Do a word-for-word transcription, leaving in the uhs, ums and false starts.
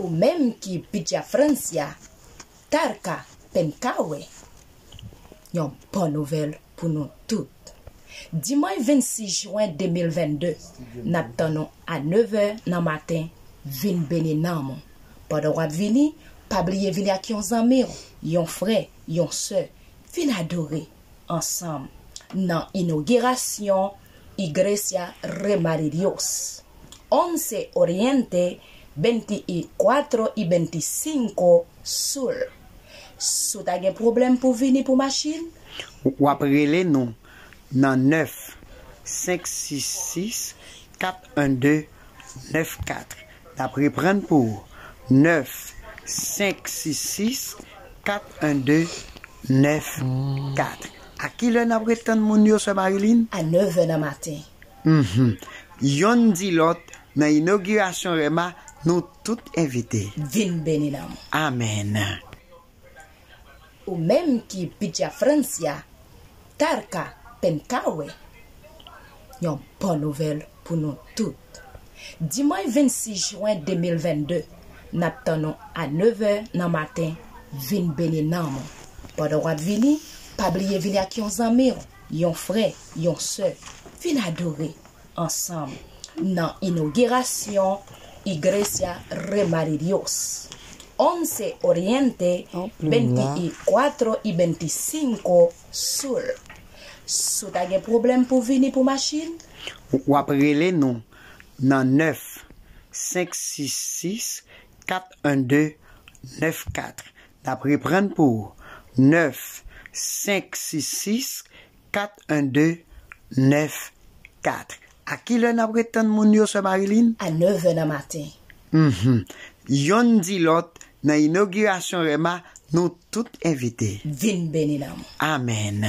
Ou menm ki Villa Francia, Tarca, Pencawe, yon bon nouvèl pou nou tout. Dimanch vennsis jen de mil vennde, n ap tann ou a nevè nan maten. Vin beni nanm ou. Pandan w ap vini, pa bliye vini ak yon zanmi w, yon frè, yon sè. Vin adore ansanm nan inogirasyon Iglesia Rema de Dios, once Oriente, veinticuatro y veinticinco Sur. Si w ta gen pwoblèm pou vini pou machin, w ap rele nou nan nèf senk sis sis kat en de nèf kat. N ap reprann pou ou, nèf senk sis sis kat en de nèf kat. A kilè n ap ret tann moun yo, Sè Marilyn? A nevè nan maten. Mhm. Yonn di lòt, nan inogirasyon Rema, nou tout envite. Vin beni nanm ou. Amèn. Ou menm ki Villa Francia, Tarca, Pencawe, yon bon nouvèl pou nou tout. Dimanch vennsis jen de mil vennde, n ap tann ou a nevè nan maten. Vin beni nanm ou. Pandan w ap vini, pa bliye vini ak yon zanmi w, yon frè, yon sè. Vin adore ansanm nan inogirasyon Iglesia Rema de Dios, once Oriente, veinticuatro y veinticinco Sur. Si w ta gen pwoblèm pou vini pou machin, w ap rele nou nan nèf senk sis sis kat en de nèf kat. N ap reprann pou ou, nèf senk sis sis kat en de nèf kat. A kilè n ap ret tann moun yo, Sè Marilyn? A nevè nan maten. Mhm. Yonn di lòt, nan inogirasyon Rema, nou tout envite. Vin beni nanm ou. Amèn.